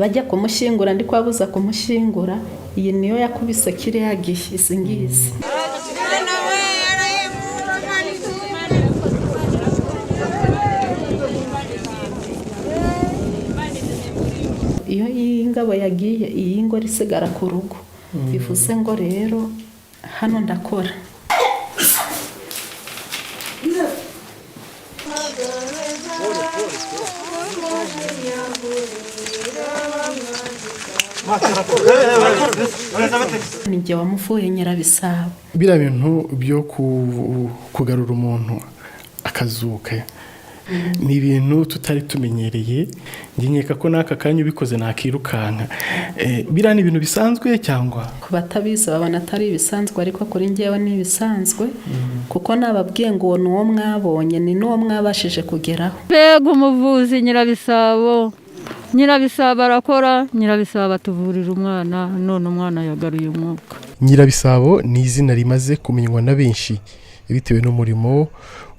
Bajya kumushyingura, ndi kubabuza kumushyingura. Iyi niyo yakubise kiriya gihe, izi ngizi. Iyo iyi ngabo yagiye, iyi ngore isigara ku rugo. Bivuze ngo rero hano ndakora. Ni njye wamuvuye, Nyirabisabo. Biriya bintu byo kugarura umuntu akazuka ni ibintu tutari tumenyereye. Njye nkeka ko n'aka kanya ubikoze nakirukanka. Biriya ni ibintu bisanzwe cyangwa? Ku batabizi babona atari ibisanzwe, ariko kuri njyewe ni ibisanzwe, kuko nababwiye ngo uwo ni uwo mwabonye, ni n'uwo mwabashije kugeraho. Mbega umuvuzi Nyirabisabo! Nyirabisabo arakora, Nyirabisabo atuvurira umwana, none umwana yagaruye umwuka. Nyirabisabo ni izina rimaze kumenywa na benshi bitewe n'umurimo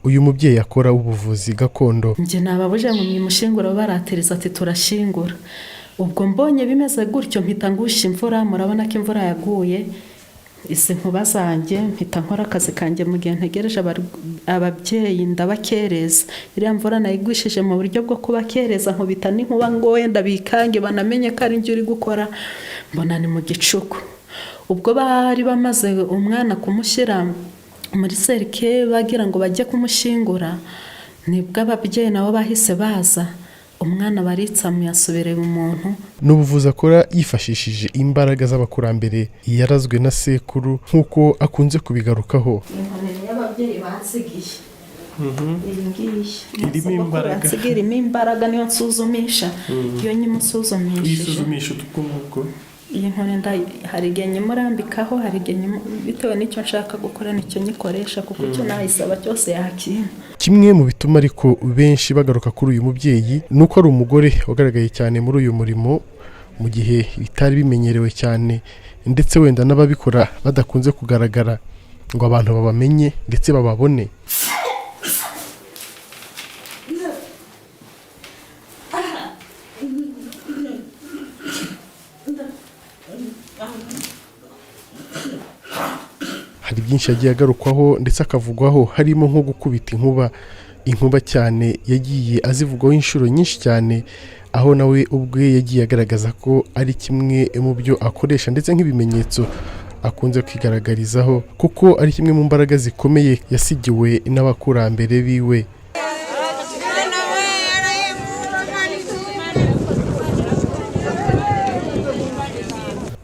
uyu mubyeyi akora w'ubuvuzi gakondo. Njye nababuje ngo mwimushingura, baratiriza ati turashyingura. Ubwo mbonye bimeze gutyo, mpita ngusha imvura. Murabona ko imvura yaguye, izi nkuba zanjye, mpita nkora akazi kanjye mu gihe ntegereje ababyeyi. Ndabakereza. Iriya mvura nayigwishije mu buryo bwo kubakereza, nkubita n'inkuba ngo wenda bikange, banamenye ko ari njye uri gukora. Mbona ni mu gicuku. Ubwo bari bamaze umwana kumushyira muri cercueil, bagira ngo bajye kumushyingura, nibwo ababyeyi nabo bahise baza. Umwana baritsamuye, asubira umuntu. Ni ubuvuzi akora yifashishije imbaraga z'abakurambere yarazwe na sekuru, nk'uko akunze kubigarukaho. Inkoni y'ababyeyi bansigiye, iyi ngiyi. Irimo imbaraga. Bansigiye irimo imbaraga, niyo nsuzumisha. Iyo nyimusuzumishije. Uyisuzumisha utwo ngubwo? Iyi nkoni hari igihe nyimurambikaho, hari igihe bitewe n'icyo nshaka gukora nicyo nyikoresha, kuko icyo nayisaba cyose yakimpa. Kimwe mu bituma ariko benshi bagaruka kuri uyu mubyeyi ni uko ari umugore wagaragaye cyane muri uyu murimo mu gihe bitari bimenyerewe cyane, ndetse wenda n'ababikora badakunze kugaragara ngo abantu babamenye ndetse bababone. Hari byinshi yagiye agarukwaho ndetse akavugwaho, harimo nko gukubita inkuba. Inkuba cyane yagiye azivugwaho inshuro nyinshi cyane, aho nawe ubwe yagiye agaragaza ko ari kimwe mu byo akoresha ndetse nk'ibimenyetso akunze kwigaragarizaho, kuko ari kimwe mu mbaraga zikomeye yasigiwe n'abakurambere biwe.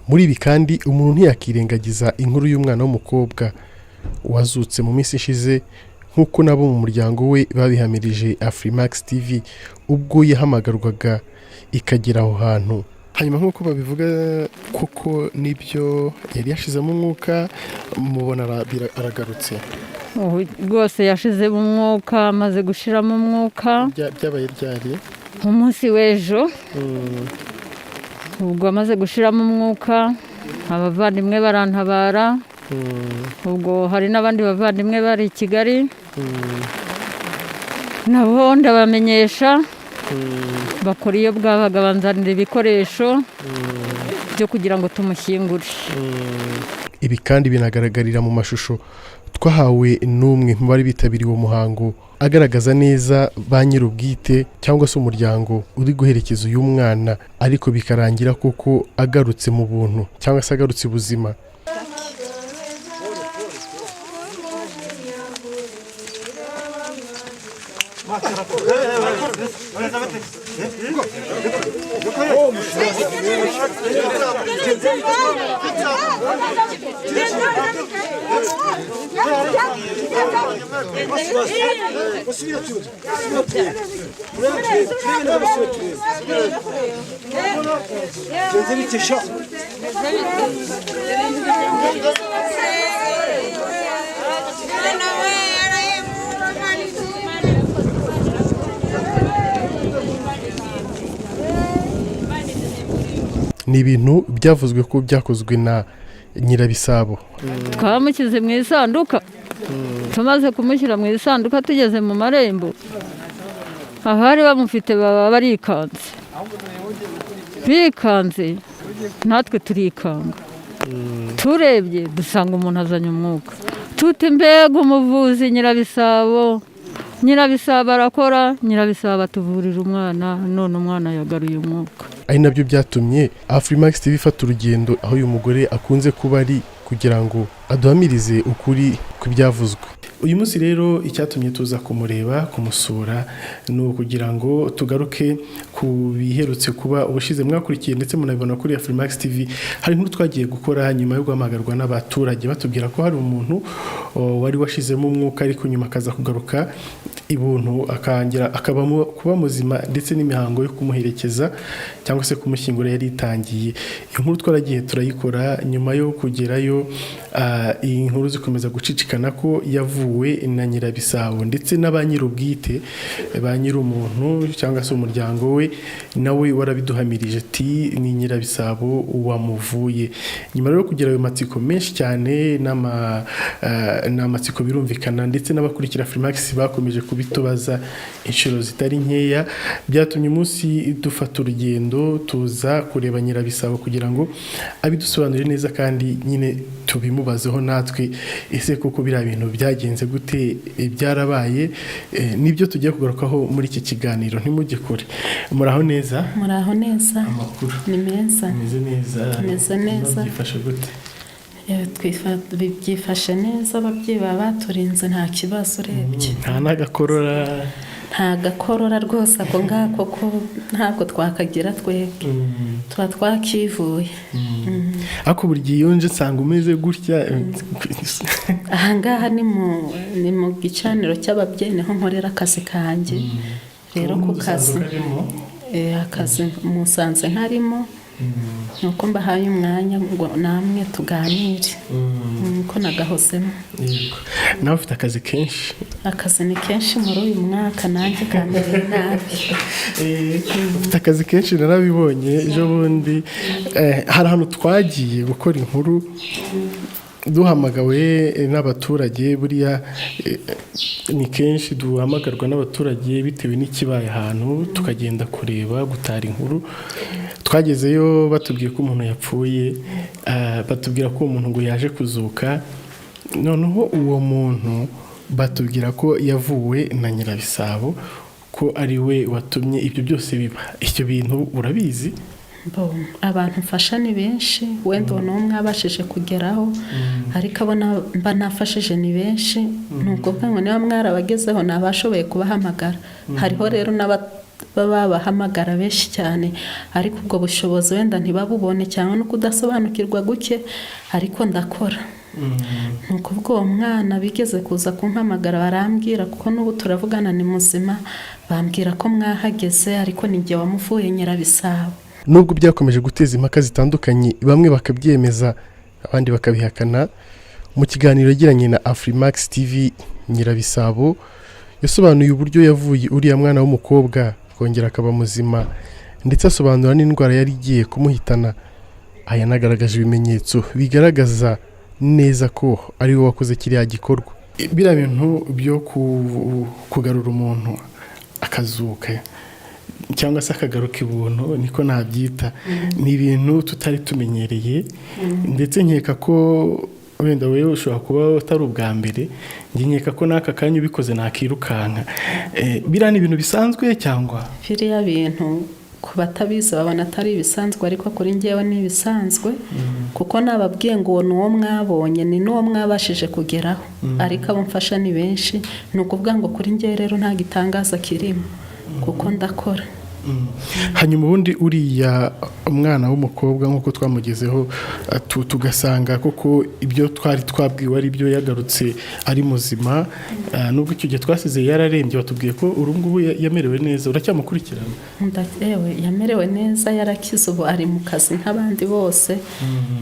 Muri ibi kandi umuntu ntiyakirengagiza inkuru y'umwana w'umukobwa wazutse mu minsi ishize, nk'uko nabo mu muryango we babihamirije Afrimax TV ubwo yahamagarwaga ikagera aho hantu. Hanyuma nk'uko babivuga, kuko nibyo, yari yashizemo umwuka, mubona aragarutse? Ubu rwose yashizemo umwuka, amaze gushiramo umwuka. Byabaye ryari? Umunsi w'ejo. Ubwo amaze gushiramo umwuka, abavandimwe barantabara. Ubwo hari n'abandi bavandimwe bari i Kigali, nabo ndabamenyesha, bakora iyo bwabaga banzanira ibikoresho byo kugira ngo tumushyingure. Ibi kandi binagaragarira mu mashusho twahawe n'umwe mu bari bitabiriye uwo muhango, agaragaza neza ba nyir'ubwite cyangwa se umuryango uri guherekeza uyu mwana, ariko bikarangira koko agarutse mu buntu cyangwa se agarutse ubuzima. Ni ibintu byavuzwe ko byakozwe na Nyirabisabo. Twamushyize mu isanduka. Tumaze kumushyira mu isanduka, tugeze mu marembo, abari bamufite baba barikanze. Bikanze natwe turikanga, turebye dusanga umuntu azanye umwuka. Tuti mbega umuvuzi Nyirabisabo, Nyirabisabo arakora, Nyirabisabo atuvurira umwana, none umwana yagaruye umwuka. Ari nabyo byatumye Afrimax TV ifata urugendo aho uyu mugore akunze kuba ari, kugira ngo aduhamirize ukuri kw'ibyavuzwe. Uyu munsi rero icyatumye tuza kumureba, kumusura, ni ukugira ngo tugaruke ku biherutse kuba ubushize mwakurikiye, ndetse munabibona kuri Afrimax TV. Hari inkuru twagiye gukora nyuma yo guhamagarwa n'abaturage batubwira ko hari umuntu wari washizemo umwuka, ariko nyuma akaza kugaruka ibuntu, akongera akaba kuba muzima, ndetse n'imihango yo kumuherekeza cyangwa se kumushyingura yari itangiye. Inkuru twaragiye turayikora. Nyuma yo kugerayo, iyi nkuru zikomeza gucicikana ko yavuwe na Nyirabisabo, ndetse na ba nyir'ubwite, ba nyir'umuntu cyangwa se umuryango we nawe warabiduhamirije ati ni Nyirabisabo wamuvuye. Nyuma rero kugira ayo matsiko menshi cyane n'amatsiko birumvikana, ndetse n'abakurikira Afrimax bakomeje kubitubaza inshuro zitari nkeya, byatumye umunsi dufata urugendo tuza kureba Nyirabisabo kugira ngo abidusobanurire neza, kandi nyine tubimubazeho natwe: ese koko biriya bintu byagenze gute? Byarabaye? Nibyo tugiye kugarukaho muri iki kiganiro, ntimujye kure. Muraho neza? Muraho neza. Amakuru? Ni meza. Meze neza? Tumeze neza. Byifashe gute? Byifashe neza, ababyeyi baba baturinze, nta kibazo urebye. Nta n'agakorora? Nta gakorora rwose, ako ngako ko ntabwo twakagira twebwe, tuba twakivuye. Ariko buri gihe iyo nje nsanga umeze gutya. Ahangaha ni mu gicaniro cy'ababyeyi, niho nkorera akazi kanjye. Rero ku kazi, akazi musanze nkarimo, nuko mbahaye umwanya ngo namwe tuganire, ko nagahozemo. Yego. Nawe ufite akazi kenshi. Akazi ni kenshi muri uyu mwaka, nanjye kambereye nabi. Ufite akazi kenshi, narabibonye ejo bundi. Hari ahantu twagiye gukora inkuru duhamagawe n'abaturage. Buriya ni kenshi duhamagarwa n'abaturage bitewe n'ikibaye ahantu, tukagenda kureba, gutara inkuru. Twagezeyo batubwiye ko umuntu yapfuye, batubwira ko uwo muntu ngo yaje kuzuka. Noneho uwo muntu batubwira ko yavuwe na Nyirabisabo, ko ari we watumye ibyo byose biba. Ibyo bintu urabizi? Bo, abantu mfasha ni benshi, wenda uwo n'umwe abashije kugeraho, ariko abo mba nafashije ni benshi. Ni ukuvuga ngo niba mwarabagezeho ni abashoboye kubahamagara. Hariho rero n'ababa babahamagara benshi cyane, ariko ubwo bushobozi wenda ntibabubone cyangwa no kudasobanukirwa guke, ariko ndakora. Ni ukuvuga uwo mwana bigeze kuza kumpamagara barambwira, kuko n'ubu turavugana ni muzima, bambwira ko mwahageze, ariko ni jye wamuvuye, Nyirabisabo. Nubwo byakomeje guteza impaka zitandukanye, bamwe bakabyemeza abandi bakabihakana, mu kiganiro yagiranye na Afrimax TV, Nyirabisabo yasobanuye uburyo yavuye uriya mwana w'umukobwa akongera akaba muzima, ndetse asobanura n'indwara yari igiye kumuhitana. Aha yanagaragaje ibimenyetso bigaragaza neza ko ari we wakoze kiriya gikorwa. Biriya bintu byo kugarura umuntu akazuka cyangwa se akagaruka ibuntu, niko nabyita, ni ibintu tutari tumenyereye. Ndetse nkeka ko wenda wowe ushobora kuba utari ubwa mbere, njye nkeka ko n'aka kanya ubikoze nakirukanka. Biriya ni ibintu bisanzwe cyangwa? Biriya bintu ku batabizi babona atari ibisanzwe, ariko kuri njyewe ni ibisanzwe, kuko nababwiye ngo uwo ni uwo mwabonye, ni n'uwo mwabashije kugeraho, ariko abo mfasha ni benshi. Ni ukuvuga ngo kuri njyewe rero nta gitangaza kirimo, kuko ndakora. Hanyuma ubundi uriya umwana w'umukobwa, nk'uko twamugezeho tugasanga koko ibyo twari twabwiwe ari byo, yagarutse ari muzima, nubwo icyo gihe twasize yararembye, batubwiye ko ubu ngubu yamerewe neza. Uracyamukurikirana? Yewe, yamerewe neza, yarakize, ubu ari mu kazi nk'abandi bose.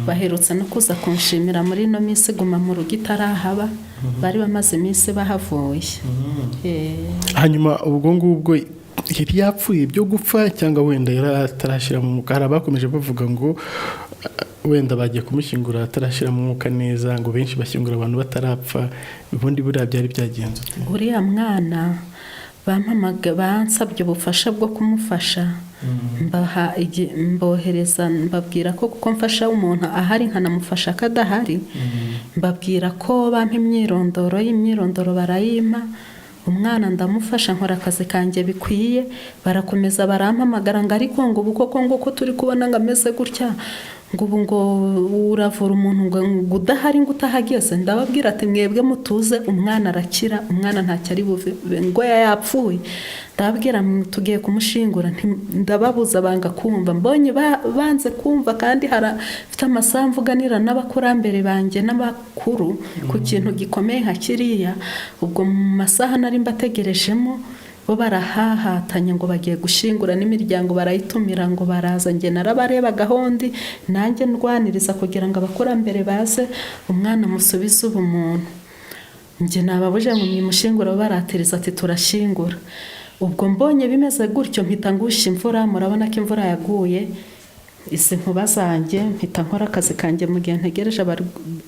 Baherutse no kuza kunshimira muri ino minsi Guma mu Rugo itarahaba, bari bamaze iminsi bahavuye. Hanyuma ubwo ngubwo yari yapfuye byo gupfa, cyangwa wenda yari atarashyira mu mwuka? Hari abakomeje bavuga ngo wenda bagiye kumushyingura atarashyira mu mwuka neza, ngo benshi bashyingura abantu batarapfa. Ubundi buriya byari byagenze ute? Uriya mwana bampamaga bansabye ubufasha bwo kumufasha. Mbaha mbohereza, mbabwira ko kuko mfasha umuntu ahari nkanamufasha ko adahari, mbabwira ko bampa imyirondoro y'imyirondoro, barayimpa. Umwana ndamufasha, nkora akazi kanjye bikwiye. Barakomeza barampamagara ngo: "Ariko ngo ubu koko ngo ko turi kubona ngo ameze gutya, ngo ubu ngo uravura umuntu ngo udahari, ngo utahageze?" Ndababwira ati: "Mwebwe mutuze, umwana arakira, umwana ntacyo ari buve." Ngo yapfuye. Ndababwira: "Tugiye kumushingura." Ndababuza, banga kumva. Mbonye banze kumva, kandi harafite amasaha mvuganira n'abakurambere banjye n'abakuru ku kintu gikomeye nka kiriya. Ubwo mu masaha nari mbategerejemo, bo barahahatanye ngo bagiye gushyingura, n'imiryango barayitumira ngo baraza. Njye narabarebaga ahondi, nanjye ndwaniriza kugira ngo abakurambere baze, umwana musubize ubumuntu. Njye nababuje ngo mwimushingura, bo baratiriza ati: "Turashyingura." Ubwo mbonye bimeze gutyo, mpita ngusha imvura. Murabona ko imvura yaguye, izi nkuba zanjye, mpita nkora akazi kanjye mu gihe ntegereje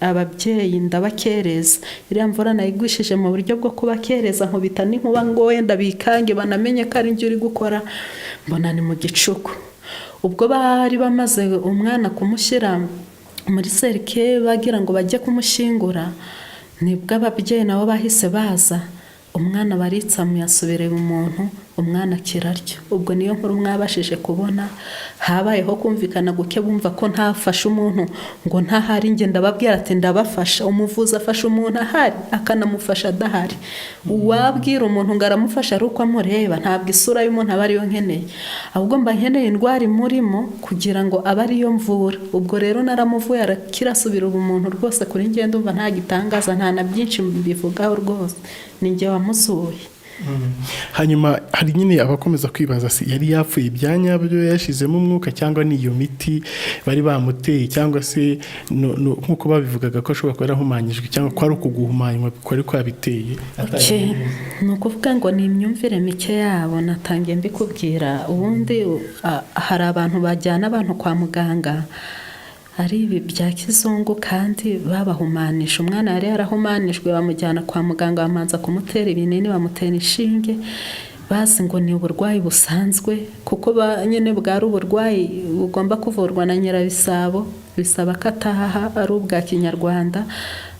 ababyeyi, ndabakereza. Iriya mvura nayigwishije mu buryo bwo kubakereza, nkubita n'inkuba ngo wenda bikange, banamenye ko ari njye uri gukora. Mbona ni mu gicuku. Ubwo bari bamaze umwana kumushyira muri cercueil, bagira ngo bajye kumushyingura, nibwo ababyeyi nabo bahise baza. Umwana baritsamuye, asubira umuntu, umwana akiraryo. Ubwo niyo nkuru mwabashije kubona. Habayeho kumvikana guke, bumva ko ntafashe umuntu ngo ntahari. Njye ndababwira ati: "Ndabafasha." Umuvuzi afasha umuntu ahari, akanamufasha adahari. Uwabwira umuntu ngo aramufasha ari uko amureba, ntabwo isura y'umuntu aba ariyo nkeneye, ahubwo mba nkeneye indwara imurimo kugira ngo abe ariyo mvura. Ubwo rero naramuvuye, arakira, asubira ubumuntu. Rwose kuri njye ndumva nta gitangaza, nta na byinshi mbivugaho rwose, ni njye wamuzuye. Hanyuma hari nyine abakomeza kwibaza: si yari yapfuye ibya nyabyo, yashizemo umwuka, cyangwa ni iyo miti bari bamuteye, cyangwa se nk'uko babivugaga ko ashobora kuba yarahumanyijwe, cyangwa ko ari ukuguhumanywa kwari kwabiteye? Okay. Ni ukuvuga ngo ni imyumvire mike yabo. Natangiye mbikubwira, ubundi hari abantu bajyana abantu kwa muganga ari ibi bya kizungu kandi babahumanisha. Umwana yari yarahumanijwe, bamujyana kwa muganga, bamanza kumutera ibinini, bamutera inshinge, bazi ngo ni uburwayi busanzwe, kuko nyine bwari uburwayi bugomba kuvurwa na Nyirabisabo, bisaba ko ataha ari ubwa kinyarwanda.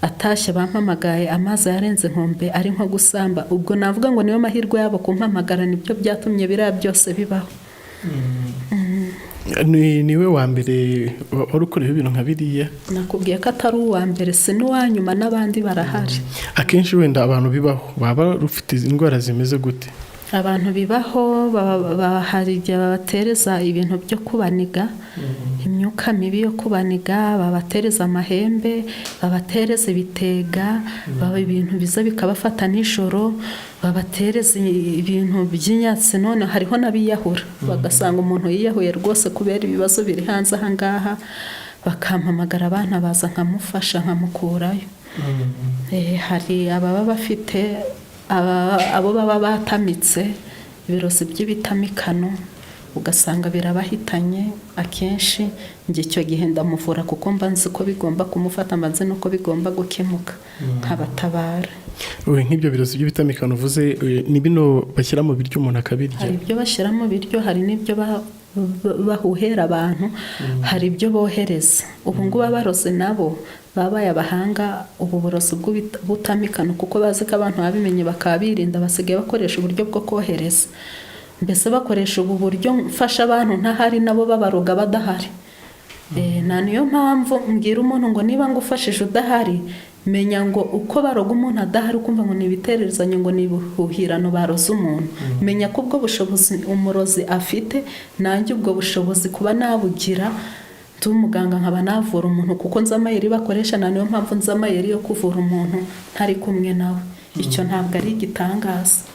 Atashye bampamagaye amazi yarenze inkombe, ari nko gusamba. Ubwo navuga ngo niyo mahirwe yabo kumpamagara, nibyo byatumye biriya byose bibaho. Niwe wa mbere wari ukorewe ibintu nka biriya? Nakubwiye ko atari uwa mbere, si n'uwa nyuma, n'abandi barahari. Akenshi wenda abantu bibaho baba rufite indwara zimeze gute? Abantu bibaho, hari igihe babatereza ibintu byo kubaniga, imyuka mibi yo kubaniga, babatereza amahembe, babatereza ibitega, baba ibintu biza bikabafata nijoro, babatereza ibintu by'inyatsi. None hariho n'abiyahura, bagasanga umuntu yiyahuye rwose kubera ibibazo biri hanze aha ngaha, bakampamagara, abana baza, nkamufasha, nkamukurayo. Hari ababa bafite abo baba batamitse ibirozi by'ibitamikano, ugasanga birabahitanye. Akenshi njye icyo gihe ndamuvura, kuko mba nzi ko bigomba kumufata, mba nzi n'uko bigomba gukemuka, nkabatabara. We, nk'ibyo birozi by'ibitamikano uvuze, ni bino bashyira mu biryo umuntu akabirya? Hari ibyo bashyira mu biryo, hari n'ibyo bahuhera abantu, hari ibyo bohereza. Ubu ngubu abarozi nabo babaye abahanga. Ubu burozi bw'ubutamikano, kuko bazi ko abantu babimenye bakaba birinda, basigaye bakoresha uburyo bwo kohereza. Mbese bakoresha ubu buryo mfasha abantu ntahari, nabo babaroga badahari. Na niyo mpamvu mbwira umuntu ngo niba ngufashije udahari, menya ngo uko baroga umuntu adahari, ukumva ngo ni ibitererezanyo, ngo ni ibihuhirano baroze umuntu, menya ko ubwo bushobozi umurozi afite, nanjye ubwo bushobozi kuba nabugira, ndi umuganga, nkaba navura umuntu, kuko nzi amayeri bakoresha. Na niyo mpamvu nzi amayeri yo kuvura umuntu ntari kumwe nawe. Icyo ntabwo ari igitangaza.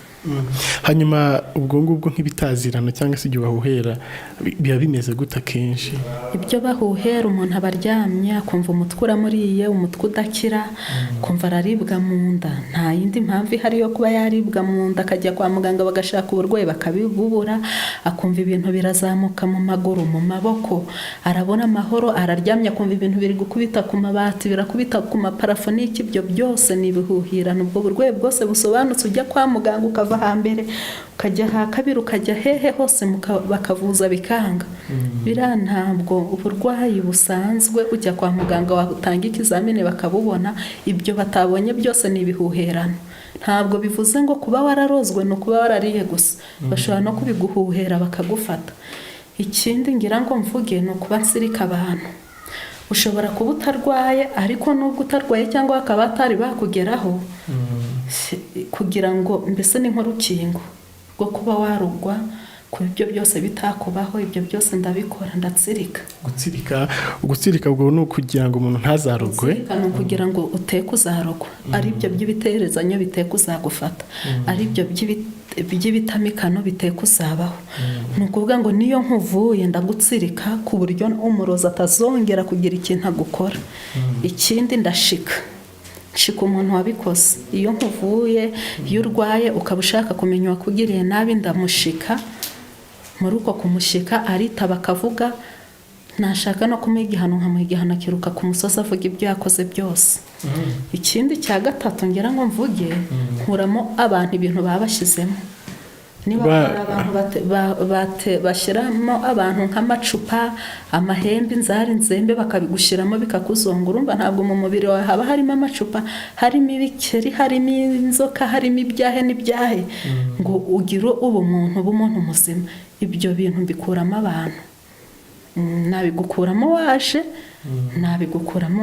Hanyuma ubwo ngubwo nk'ibitazirano cyangwa se igihe bahuhera, biba bimeze gute akenshi? Ibyo bahuhera, umuntu aba aryamye, akumva umutwe uramuriye, umutwe udakira, akumva araribwa mu nda, nta yindi mpamvu ihari yo kuba yaribwa mu nda, akajya kwa muganga bagashaka uburwayi bakabibubura, akumva ibintu birazamuka mu maguru, mu maboko, arabona amahoro, araryamye akumva ibintu biri gukubita ku mabati, birakubita ku maparafo n'iki. Ibyo byose ni ibihuhirano. Ubwo burwayi bwose busobanutse, ujya kwa muganga ukava Ukava hambere ukajya ha kabiri, ukajya hehe hose, bakavuza bikanga. Biriya ntabwo uburwayi busanzwe, ujya kwa muganga watanga ikizamini bakabubona. Ibyo batabonye byose ni ibihuherano. Ntabwo bivuze ngo kuba wararozwe ni ukuba warariye gusa, bashobora no kubiguhuhera bakagufata. Ikindi ngira ngo mvuge ni ukuba nsirika abantu. Ushobora kuba utarwaye, ariko nubwo utarwaye cyangwa bakaba batari bakugeraho, kugira ngo mbese ni nk'urukingo rwo kuba warugwa, kuba ibyo byose bitakubaho. Ibyo byose ndabikora, ndatsirika. Gutsirika ubwo ni ukugira ngo umuntu ntazarogwe? Gutsirika ni ukugira ngo uteke uzarogwa, ari ibyo by'ibiterezanyo biteka uzagufata, ari ibyo by'ibitamikano biteka uzabaho. Ni ukuvuga ngo niyo nkuvuye ndagutsirika ku buryo umurozi atazongera kugira ikintu agukora. Ikindi, ndashika, nshika umuntu wabikoze. Iyo nkuvuye, iyo urwaye ukaba ushaka kumenya uwakugiriye nabi, ndamushika. Muri uko kumushika aritaba akavuga. Nashaka no kumuha igihano nkamuha igihano, akiruka ku musozi avuga ibyo yakoze byose. Ikindi cya gatatu ngira ngo mvuge, nkuramo abantu ibintu baba bashyizemo. Niba hari abantu bashyiramo abantu nk'amacupa, amahembe, inzara, inzembe, bakabigushyiramo bikakuzonga. Urumva ntabwo mu mubiri wawe haba harimo amacupa, harimo ibikeri, harimo inzoka, harimo ibyahe n'ibyahe, ngo ugire ubumuntu b'umuntu muzima. Ibyo bintu mbikuramo abantu. Nabigukuramo waje, nabigukuramo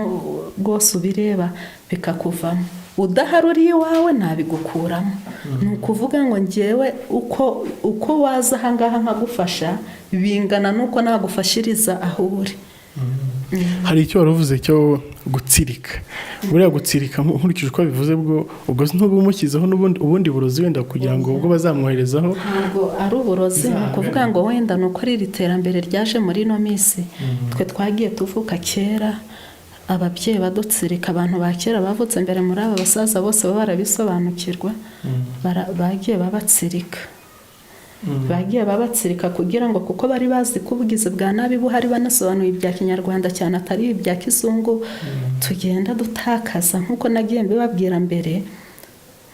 rwose ubireba bikakuvamo. Udahari uri iwawe nabigukuramo. Ni ukuvuga ngo ngewe uko waza ahangaha nkagufasha bingana n'uko nagufashiriza aho uri. Hari icyo wari uvuze cyo gutsirika. Buriya gutsirika, nkurikije uko bivuze, bwo ubwo ntuba umushyizeho n'ubundi ubundi burozi wenda kugira ngo ubwo bazamwoherezaho? Ntabwo ari uburozi. Ni ukuvuga ngo wenda ni uko iri terambere ryaje muri ino minsi. Twe twagiye tuvuka kera ababyeyi badutsirika. Abantu ba kera bavutse mbere muri aba basaza bose baba barabisobanukirwa. Bagiye babatsirika, bagiye babatsirika kugira ngo, kuko bari bazi ko ubugizi bwa nabi buhari, banasobanuye ibya kinyarwanda cyane, atari ibya kizungu tugenda dutakaza. Nk'uko nagiye mbibabwira mbere,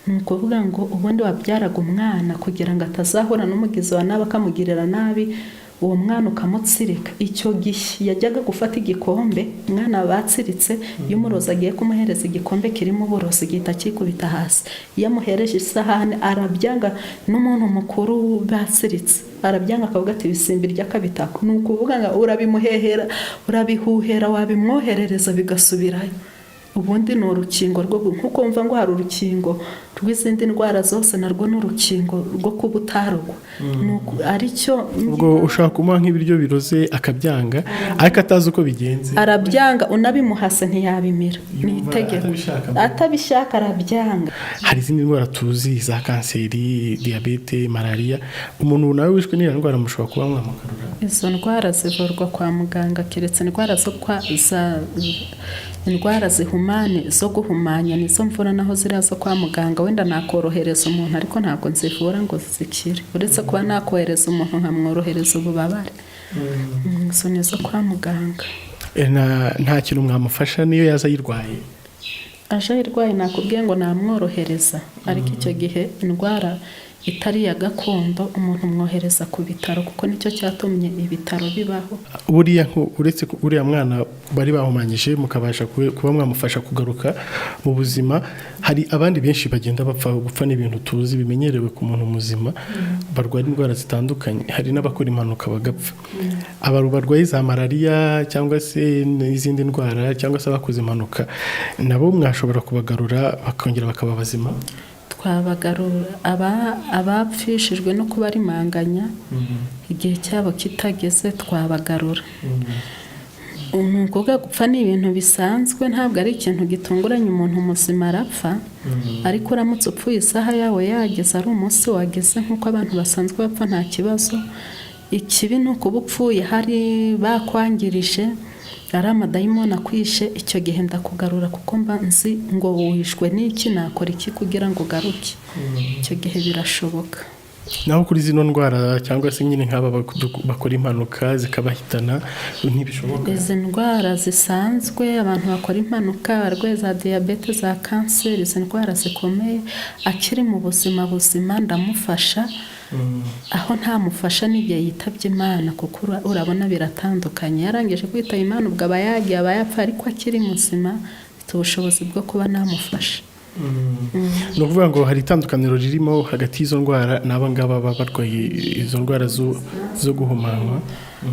ni ukuvuga ngo ubundi wabyaraga umwana kugira ngo atazahura n'umugizi wa nabi akamugirira nabi, uwo mwana ukamutsirika. Icyo gihe yajyaga gufata igikombe, umwana batsiritse, iyo umurozi agiye kumuhereza igikombe kirimo uburozi gihita kikubita hasi. Iyo amuhereje isahani arabyanga, n'umuntu mukuru batsiritse arabyanga, akavuga ati ibisimbi ry'akabitako. Ni ukuvuga ngo urabimuhehera, urabihuhera, wabimwoherereza bigasubirayo. Ubundi ni urukingo rwo, nkuko wumva ngo hari urukingo rw'izindi ndwara zose, narwo ni urukingo rwo kuba utarogwa. Aricyo. Ubwo ushobora kumuha nk'ibiryo biroze akabyanga, ariko atazi uko bigenze? Arabyanga, unabimuhase ntiyabimira, ni Yumva itegeko. Atabishaka. Atabishaka arabyanga. Hari izindi ndwara tuzi za kanseri, diyabete, malariya. Umuntu nawe wishwe n'iyo ndwara mushobora kuba mwamugarura? Izo ndwara zivurwa kwa muganga, keretse indwara zo kwa za indwara zihumane, zo guhumanya, nizo mvura. Naho ziriya zo kwa muganga wenda nakorohereza umuntu, ariko ntabwo nzivura ngo zikire, uretse kuba nakohereza umuntu nkamworohereza ububabare. Izo ni izo kwa muganga. Nta kintu mwamufasha niyo yaza ayirwaye? Aje ayirwaye, nakubwiye ngo namworohereza, ariko icyo gihe indwara itari iya gakondo umuntu umwohereza ku bitaro, kuko nicyo cyatumye ibitaro bibaho. Buriya uretse uriya mwana bari bahumanyije mukabasha kuba mwamufasha kugaruka mu buzima, hari abandi benshi bagenda bapfa. Gupfa ni ibintu tuzi bimenyerewe ku muntu muzima, barwara indwara zitandukanye, hari n'abakora impanuka bagapfa. Abantu barwaye za malariya cyangwa se n'izindi ndwara, cyangwa se abakoze impanuka, nabo mwashobora kubagarura bakongera bakaba bazima? Twabagarura. Abapfishijwe no kubarimanganya igihe cyabo kitageze, twabagarura. Ni ukuvuga gupfa ni ibintu bisanzwe, ntabwo ari ikintu gitunguranye. Umuntu muzima arapfa, ariko uramutse upfuye isaha yawe yageze, ari umunsi wageze, nk'uko abantu basanzwe bapfa, nta kibazo. Ikibi ni ukuba upfuye hari bakwangirije, ari amadayimoni akwishe. Icyo gihe ndakugarura, kuko mba nzi ngo wishwe n'iki, nakora iki kugira ngo ugaruke. Icyo gihe birashoboka. Naho kuri zino ndwara cyangwa se nyine nk'aba bakora impanuka zikabahitana, ntibishoboka? Izi ndwara zisanzwe, abantu bakora impanuka, abarwayi za diyabete, za kanseri, izi ndwara zikomeye, akiri mu buzima buzima ndamufasha. Aho ntamufasha n'igihe yitabye Imana, kuko urabona biratandukanye. Yarangije kwitaba Imana, ubwo aba yagiye, aba yapfa, ariko akiri muzima mfite ubushobozi bwo kuba namufasha. Ni ukuvuga ngo hari itandukaniro ririmo hagati y'izo ndwara n'aba ngaba baba barwaye izo ndwara zo guhumanywa?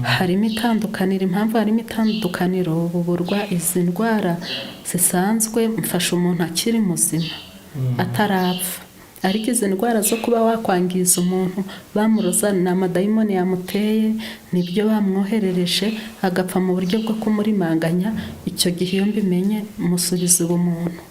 Harimo itandukaniro. Impamvu harimo itandukaniro, buburwa izi ndwara zisanzwe mfasha umuntu akiri muzima atarapfa, ariko izi ndwara zo kuba wakwangiza umuntu bamuroza, ni amadayimoni yamuteye, nibyo bamwoherereje, agapfa mu buryo bwo kumurimanganya, icyo gihe iyo mbimenye musubiza ubumuntu.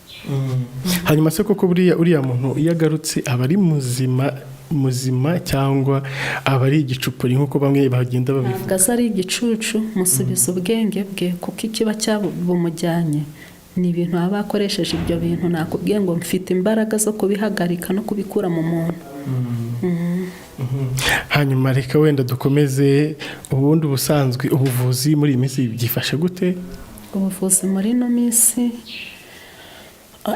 Hanyuma se koko buriya uriya muntu iyo agarutse aba ari muzima muzima cyangwa aba ari igicupuri nk'uko bamwe bagenda babivuga? Ntabwo aza ari igicucu, musubiza ubwenge bwe, kuko ikiba cyabumujyanye ni ibintu baba bakoresheje. Ibyo bintu nakubwiye ngo mfite imbaraga zo kubihagarika no kubikura mu muntu. Hanyuma reka wenda dukomeze. Ubundi ubusanzwe ubuvuzi muri iyi minsi byifashe gute? Ubuvuzi muri ino minsi,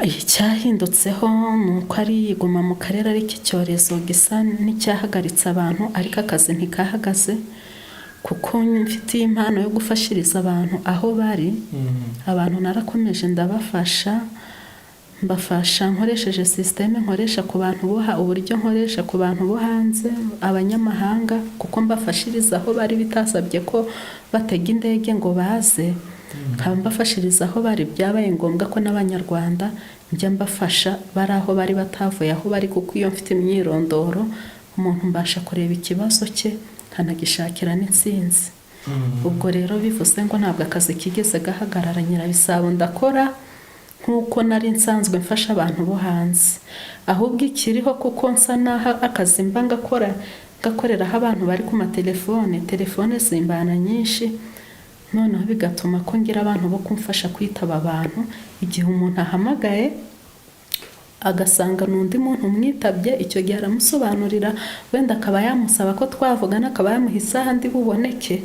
icyahindutseho ni uko ari iguma mu karere, ariko icyorezo gisa n'icyahagaritse abantu, ariko akazi ntikahagaze, kuko mfitiye impano yo gufashiriza abantu aho bari. Abantu narakomeje ndabafasha, mbafasha nkoresheje sisiteme nkoresha ku bantu bo uburyo nkoresha ku bantu bo hanze, abanyamahanga, kuko mbafashiriza aho bari bitasabye ko batega indege ngo baze, nkaba mbafashiriza aho bari. Byabaye ngombwa ko n'Abanyarwanda njya mbafasha bari aho bari, batavuye aho bari, kuko iyo mfite imyirondoro umuntu mbasha kureba ikibazo cye nkanagishakira n'intsinzi. Ubwo rero bivuze ngo ntabwo akazi kigeze gahagarara. Nyirabisabo ndakora nk'uko nari nsanzwe mfasha abantu bo hanze, ahubwo ikiriho, kuko nsa n'aho akazi mba ngakora ngakoreraho abantu bari ku matelefone, telefone zimbana nyinshi, noneho bigatuma ko ngira abantu bo kumfasha kwitaba abantu. Igihe umuntu ahamagaye agasanga ni undi muntu umwitabye, icyo gihe aramusobanurira, wenda akaba yamusaba ko twavugana, akaba yamuha isaha ndi buboneke,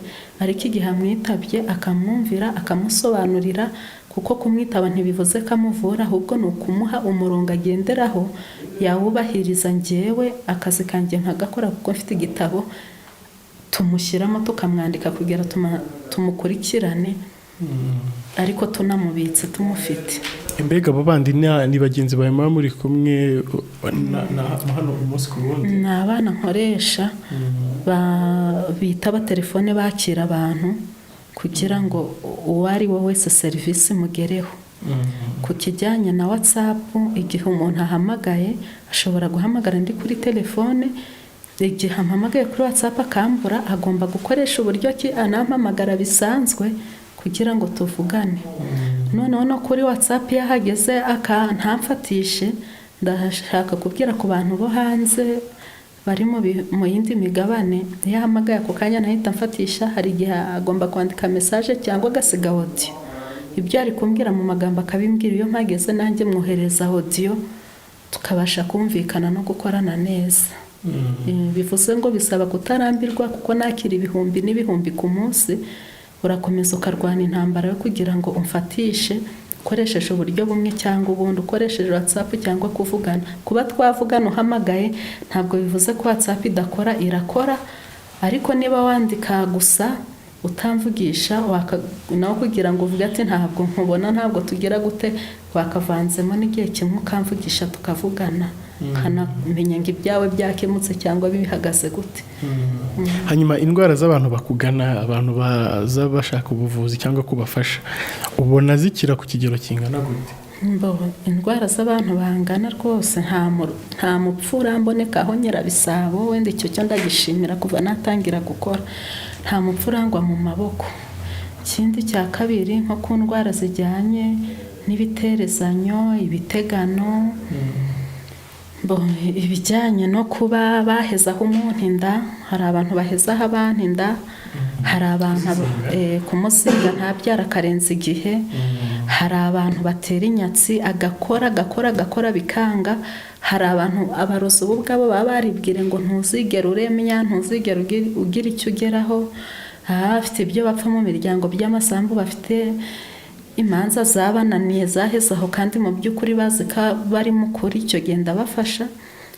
ariko igihe amwitabye akamwumvira, akamusobanurira, kuko kumwitaba ntibivuze ko amuvura, ahubwo ni ukumuha umurongo agenderaho yawubahiriza, njyewe akazi kanjye nkagakora, kuko mfite igitabo tumushyiramo tukamwandika kugira tumukurikirane, ariko tunamubitse tumufite. Mbega abo bandi ni bagenzi bawe muba muri kumwe hano umunsi ku wundi? Ni abana nkoresha bitaba telefone, bakira abantu kugira ngo uwo ari we wese serivisi imugereho. Ku kijyanye na WhatsApp, igihe umuntu ahamagaye, ashobora guhamagara ndi kuri telefone. Igihe ampamagaye kuri WhatsApp akambura, agomba gukoresha uburyo ki anampamagara bisanzwe kugira ngo tuvugane. Noneho no kuri WhatsApp iyo ahageze ntamfatishe, ndashaka kubwira ku bantu bo hanze bari mu yindi migabane, iyo ahamagaye ako kanya ntahita amfatisha, hari igihe agomba kwandika message cyangwa agasiga audio. Ibyo ari kumbwira mu magambo akabimbwira, iyo mpageze nanjye mwohereza audio, tukabasha kumvikana no gukorana neza. Bivuze ngo bisaba kutarambirwa, kuko nakira ibihumbi n'ibihumbi ku munsi, urakomeza ukarwana intambara yo kugira ngo umfatishe ukoresheje uburyo bumwe cyangwa ubundi, ukoresheje WhatsApp cyangwa kuvugana. Kuba twavugana uhamagaye ntabwo bivuze ko WhatsApp idakora, irakora, ariko niba wandika gusa utamvugisha, nawe kugira ngo uvuge ati ntabwo nkubona, ntabwo tugira gute, wakavanzemo n'igihe kimwe ukamvugisha tukavugana, nkanamenya ngo ibyawe byakemutse cyangwa bihagaze gute. Hanyuma indwara z'abantu bakugana, abantu baza bashaka ubuvuzi cyangwa kubafasha, ubona zikira ku kigero kingana gute? Indwara z'abantu bangana rwose, nta mupfu uramboneka aho Nyirabisabo. Wenda icyo cyo ndagishimira, kuva natangira gukora nta mupfu urangwa mu maboko. Ikindi cya kabiri, nko ku ndwara zijyanye n'ibiterezanyo, ibitegano, ibijyanye no kuba bahezaho umuntu inda, hari abantu bahezaho abandi inda, hari abantu kumuzinga ntabyara akarenza igihe, Hari abantu batera inyatsi, agakora agakora agakora bikanga. Hari abantu abarozi bo ubwabo baba baribwire ngo ntuzigere uremya, ntuzigere ugira icyo ugeraho. Bafite ibyo bapfa mu miryango by'amasambu, bafite imanza zabananiye zaheze aho, kandi mu by'ukuri bazi ko bari mu kuri, icyo gihe ndabafasha.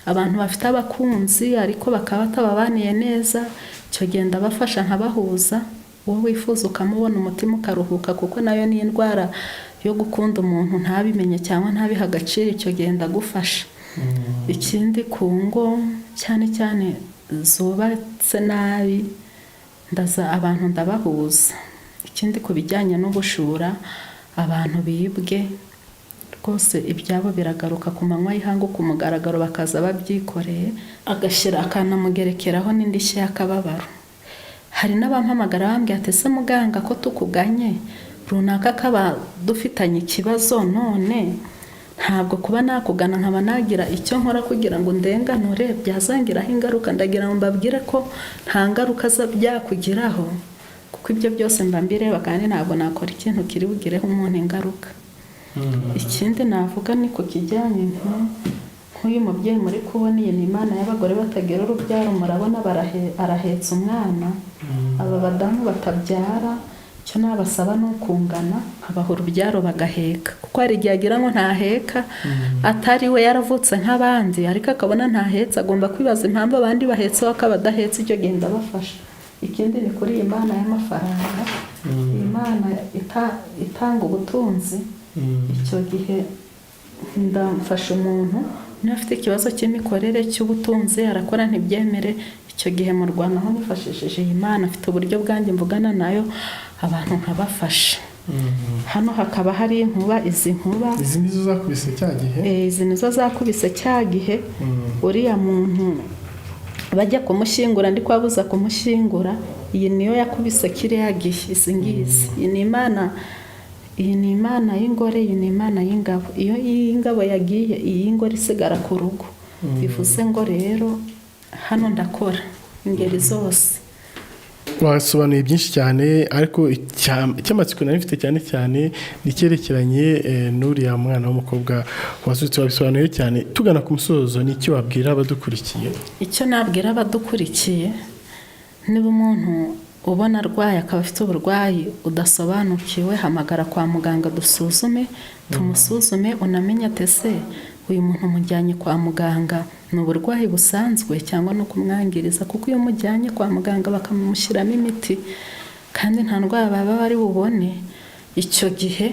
Abantu bafite abakunzi ariko bakaba batababaniye neza, icyo gihe ndabafasha nkabahuza, uwo wifuza ukamubona umutima ukaruhuka, kuko nayo ni indwara yo gukunda umuntu ntabimenye cyangwa ntabihe agaciro, icyo gihe ndagufasha. Ikindi ku ngo cyane cyane zubatse nabi, ndaza abantu ndabahuza. Ikindi ku bijyanye n'ubushura, abantu bibwe rwose ibyabo biragaruka ku manywa y'ihangu ku mugaragaro, bakaza babyikoreye, agashyira akanamugerekeraho n'indishyi y'akababaro. Hari n'abampamagara bambwira ati ese muganga ko tukuganye runaka kaba dufitanye ikibazo, none ntabwo kuba nakugana nkaba nagira icyo nkora kugira ngo ndenganure byazangiraho ingaruka. Ndagira ngo mbabwire ko nta ngaruka byakugiraho, kuko ibyo byose mba mbireba kandi ntabwo nakora ikintu kiri bugireho umuntu ingaruka. Ikindi navuga ni ku kijyanye nk'uyu mubyeyi muri kubona, iyi ni imana y'abagore batagira urubyaro, murabona arahetse umwana. Aba badamu batabyara icyo nabasaba ni ukungana nkabaha urubyaro bagaheka, kuko hari igihe agira ngo ntaheka atari we yaravutse nk'abandi, ariko akabona ntahetse, agomba kwibaza impamvu abandi bahetse we akaba adahetse, icyo gihe ndabafasha. Ikindi ni kuri iyi mana y'amafaranga, iyi mana itanga ubutunzi, icyo gihe ndamfasha umuntu niba afite ikibazo cy'imikorere cy'ubutunzi, arakora ntibyemere, icyo gihe mu Rwanda aho nifashishije iyi mana, afite uburyo bwanjye mvugana nayo, abantu nkabafasha. Hano hakaba hari inkuba, izi nkuba izi nizo zakubise cya gihe. Izi nizo zakubise cya gihe uriya muntu bajya kumushyingura, ndi kubabuza kumushyingura, iyi niyo yakubise kiriya gihe, izi ngizi. Iyi ni imana, iyi ni imana y'ingore, iyi ni imana y'ingabo. Iyo iy'ingabo yagiye, iyi y'ingore isigara ku rugo. Bivuze ngo rero hano ndakora ingeri zose. Wasobanuye byinshi cyane, ariko icy'amatsiko nari mfite cyane cyane ni icyerekeranye n'uriya mwana w'umukobwa wazutse, wabisobanuye cyane. Tugana ku musozo, ni icyo wabwira abadukurikiye? Icyo nabwira abadukurikiye, niba umuntu ubona arwaye akaba afite uburwayi udasobanukiwe, hamagara kwa muganga dusuzume, tumusuzume, unamenye ati ese uyu muntu mujyanye kwa muganga ni uburwayi busanzwe cyangwa ni ukumwangiriza, kuko iyo umujyanye kwa muganga bakamushyiramo imiti kandi nta ndwara baba bari bubone, icyo gihe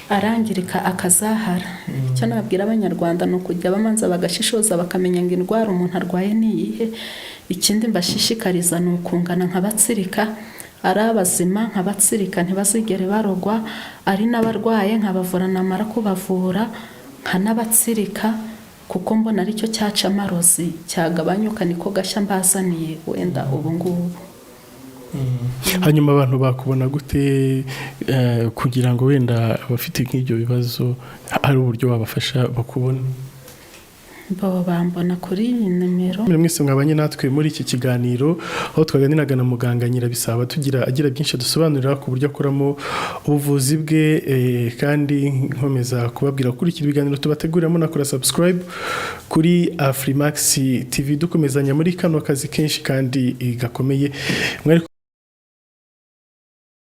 arangirika akazahara. Icyo nabwira abanyarwanda ni ukujya bamanza bagashishoza bakamenya ngo indwara umuntu arwaye ni iyihe. Ikindi mbashishikariza ni ukungana nkabatsirika, ari abazima nkabatsirika ntibazigere barogwa, ari n'abarwaye nkabavura, namara kubavura nkanabatsirika, kuko mbona aricyo cyaca amarozi cyagabanyuka, niko gashya mbazaniye wenda ubu ngubu. Hanyuma abantu bakubona gute kugira ngo wenda abafite nk'ibyo bibazo hari uburyo wabafasha bakubona? Bo bambona kuri iyi nimero. Mwese mwabanye natwe muri iki kiganiro aho twaganiraga na muganga Nyirabisaba, tugira agira byinshi dusobanurira ku buryo akoramo ubuvuzi bwe, kandi nkomeza kubabwira gukurikira ibiganiro tubategurira munakora subscribe kuri Afrimax TV, dukomezanya muri kano kazi kenshi kandi gakomeye mwari.